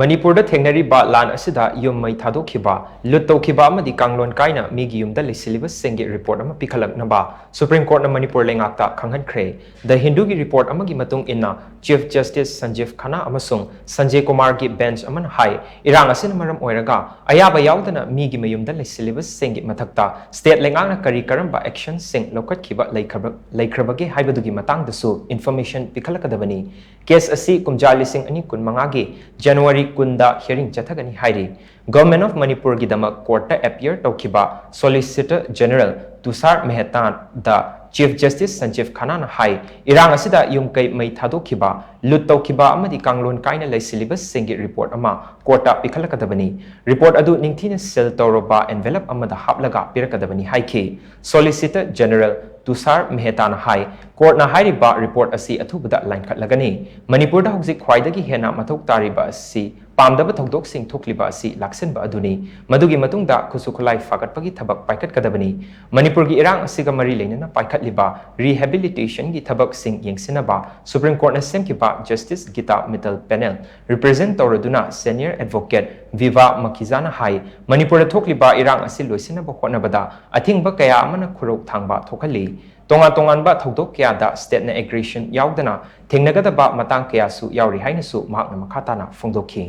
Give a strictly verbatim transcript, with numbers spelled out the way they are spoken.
ꯃꯅꯤꯄꯨꯔꯗ ꯊꯦꯡꯅꯔꯤꯕ ꯂꯥꯟ ꯑꯁꯤꯗ ꯌꯨꯝ ꯃꯩ ꯊꯥꯗꯣꯛꯈꯤꯕ, ꯂꯨꯠ ꯇꯧꯈꯤꯕ ꯑꯃꯗꯤ ꯀꯥꯡꯂꯣꯟ ꯀꯥꯏꯅ ꯃꯤꯒꯤ ꯌꯨꯝꯗ ꯂꯩꯁꯤꯜꯂꯤꯕꯁꯤꯡꯒꯤ ꯔꯤꯄꯣꯔꯠ ꯑꯃ ꯄꯤꯈꯠꯂꯛꯅꯕ ꯁꯨꯄ꯭ꯔꯤꯝ ꯀꯣꯔꯠꯅ ꯃꯅꯤꯄꯨꯔ ꯂꯩꯉꯥꯛꯇ ꯈꯪꯍꯟꯈ꯭ꯔꯦ꯫ ꯗ ꯍꯤꯟꯗꯨꯒꯤ ꯔꯤꯄꯣꯔꯠ ꯑꯃꯒꯤ ꯃꯇꯨꯡ ꯏꯟꯅ, ꯆꯤꯐ ꯖꯁꯇꯤꯁ ꯁꯟꯖꯤꯚ ꯈꯟꯅꯥ ꯑꯃꯁꯨꯡ ꯁꯟꯖꯦ ꯀꯨꯃꯥꯔꯒꯤ ꯕꯦꯟꯆ ꯑꯃꯅ ꯍꯥꯏ, ꯏꯔꯥꯡ ꯑꯁꯤꯅ ꯃꯔꯝ ꯑꯣꯏꯔꯒ ꯑꯌꯥꯕ ꯌꯥꯎꯗꯅ ꯃꯤꯒꯤ ꯃꯌꯨꯝꯗ ꯂꯩꯁꯤꯜꯂꯤꯕꯁꯤꯡꯒꯤ ꯃꯊꯛꯇ ꯁ꯭ꯇꯦꯠ ꯂꯩꯉꯥꯛꯅ ꯀꯔꯤ ꯀꯔꯝꯕ ꯑꯦꯛꯁꯟꯁꯤꯡ ꯂꯧꯈꯠꯈꯤꯕ ꯂꯩꯈ꯭ꯔꯕ-, ꯂꯩꯈ꯭ꯔꯕꯒꯦ ꯍꯥꯏꯕꯗꯨꯒꯤ ꯃꯇꯥꯡꯗꯁꯨ ꯏꯟꯐꯣꯔꯃꯦꯁꯟ ꯄꯤꯈꯠꯂꯛꯀꯗꯕꯅꯤ꯫ ꯀꯦꯁ ꯑꯁꯤ ꯀꯨꯝꯖꯥ ꯂꯤꯁꯤꯡ ꯑꯅꯤ ꯀꯨꯟꯃꯉꯥꯒꯤ ꯖꯅꯋꯥꯔꯤ ꯀꯨꯟꯗ ꯍꯤꯌꯔꯤꯡ ꯆꯠꯊꯒꯅꯤ ꯍꯥꯏꯔꯤ꯫ ꯒꯚꯔꯟꯃꯦꯟꯠ ꯑꯣꯐ ꯃꯅꯤꯄꯨꯔꯒꯤꯗꯃꯛ ꯀꯣꯔꯠꯇ ꯑꯦꯄꯤꯌꯔ ꯇꯧꯈꯤꯕ ꯁꯣꯂꯤꯁꯤꯇꯔ ꯖꯦꯅꯔꯦꯜ ꯇꯨꯁꯥꯔ ꯃꯦꯍꯇꯥꯗ ꯆꯤꯐ ꯖꯁꯇꯤꯁ ꯁꯟꯖꯤꯚ ꯈꯟꯅꯥꯅ ꯍꯥꯏ, ꯏꯔꯥꯡ ꯑꯁꯤꯗ ꯌꯨꯝ ꯀꯩ ꯃꯩ ꯊꯥꯗꯣꯛꯈꯤꯕ, ꯂꯨꯠ ꯇꯧꯈꯤꯕ ꯑꯃꯗꯤ ꯀꯥꯡꯂꯣꯟ ꯀꯥꯏꯅ ꯂꯩꯁꯤꯜꯂꯤꯕꯁꯤꯡꯒꯤ ꯔꯤꯄꯣꯔꯠ ꯑꯃ ꯀꯣꯔꯠꯇ ꯄꯤꯈꯠꯂꯛꯀꯗꯕꯅꯤ꯫ ꯔꯤꯄꯣꯔꯠ ꯑꯗꯨ ꯅꯤꯡꯊꯤꯅ ꯁꯤꯜ ꯇꯧꯔꯕ ꯑꯦꯟꯚꯦꯂꯞ ꯑꯃꯗ ꯍꯥꯞꯂꯒ ꯄꯤꯔꯛꯀꯗꯕꯅꯤ ꯍꯥꯏꯈꯤ꯫ ꯁꯣꯂꯤꯁꯤꯇꯔ ꯖꯦꯅꯔꯦꯜ ꯇꯨꯁꯥꯔ ꯃꯦꯍꯇꯥꯅ ꯍꯥꯏ, ꯀꯣꯔꯠꯅ ꯍꯥꯏꯔꯤꯕ ꯔꯤꯄꯣꯔꯠ ꯑꯁꯤ ꯑꯊꯨꯕꯗ ꯂꯥꯏꯟꯈꯠꯂꯒꯅꯤ꯫ ꯃꯅꯤꯄꯨꯔꯗ ꯍꯧꯖꯤꯛ ꯈ꯭ꯋꯥꯏꯗꯒꯤ ꯍꯦꯟꯅ ꯃꯊꯧ ꯇꯥꯔꯤꯕ ꯑꯁꯤ ꯄꯥꯝꯗꯕ ꯊꯧꯗꯣꯛꯁꯤꯡ ꯊꯣꯛꯂꯤꯕ ꯑꯁꯤ ꯂꯥꯛꯁꯤꯟꯕ ꯑꯗꯨꯅꯤ꯫ ꯃꯗꯨꯒꯤ ꯃꯇꯨꯡꯗ ꯈꯨꯠꯁꯨ ꯈꯨꯠꯂꯥꯏ ꯐꯥꯒꯠꯄꯒꯤ ꯊꯕꯛ ꯄꯥꯏꯈꯠꯀꯗꯕꯅꯤ꯫ ꯃꯅꯤꯄꯨꯔꯒꯤ ꯏꯔꯥꯡ ꯑꯁꯤꯒ ꯃꯔꯤ ꯂꯩꯅꯅ ꯄꯥꯏꯈꯠꯂꯤꯕ ꯔꯤꯍꯦꯕꯤꯂꯤꯇꯦꯁꯟꯒꯤ ꯊꯕꯛꯁꯤꯡ ꯌꯦꯡꯁꯤꯟꯅꯕ ꯁꯨꯄ꯭ꯔꯤꯝ ꯀꯣꯔꯠꯅ ꯁꯦꯝꯈꯤꯕ justice Gita Mittal panel represent ꯇꯧꯔꯗꯨꯅ ꯁꯦꯅꯤꯌꯔ ꯑꯦꯗꯚꯣꯀꯦꯠ ꯚꯤꯚꯥ ꯃꯈꯤꯖꯥꯅ ꯍꯥꯏ, ꯃꯅꯤꯄꯨꯔꯗ ꯊꯣꯛꯂꯤꯕ ꯏꯔꯥꯡ ꯑꯁꯤ ꯂꯣꯏꯁꯤꯟꯅꯕ ꯍꯣꯠꯅꯕꯗ ꯑꯊꯤꯡꯕ ꯀꯌꯥ ꯑꯃꯅ ꯈꯨꯔꯧ ꯊꯥꯡꯕ ꯊꯣꯛꯍꯜꯂꯤ꯫ ꯇꯣꯉꯥꯟ ꯇꯣꯉꯥꯟꯕ ꯊꯧꯗꯣꯛ ꯀꯌꯥꯗ ꯁ꯭ꯇꯦꯠꯅ ꯑꯦꯒ꯭ꯔꯦꯁꯟ ꯌꯥꯎꯗꯅ ꯊꯦꯡꯅꯒꯗꯕ ꯃꯇꯥꯡ ꯀꯌꯥꯁꯨ ꯌꯥꯎꯔꯤ ꯍꯥꯏꯅꯁꯨ ꯃꯍꯥꯛꯅ ꯃꯈꯥ ꯇꯥꯅ ꯐꯣꯡꯗꯣꯛꯈꯤ꯫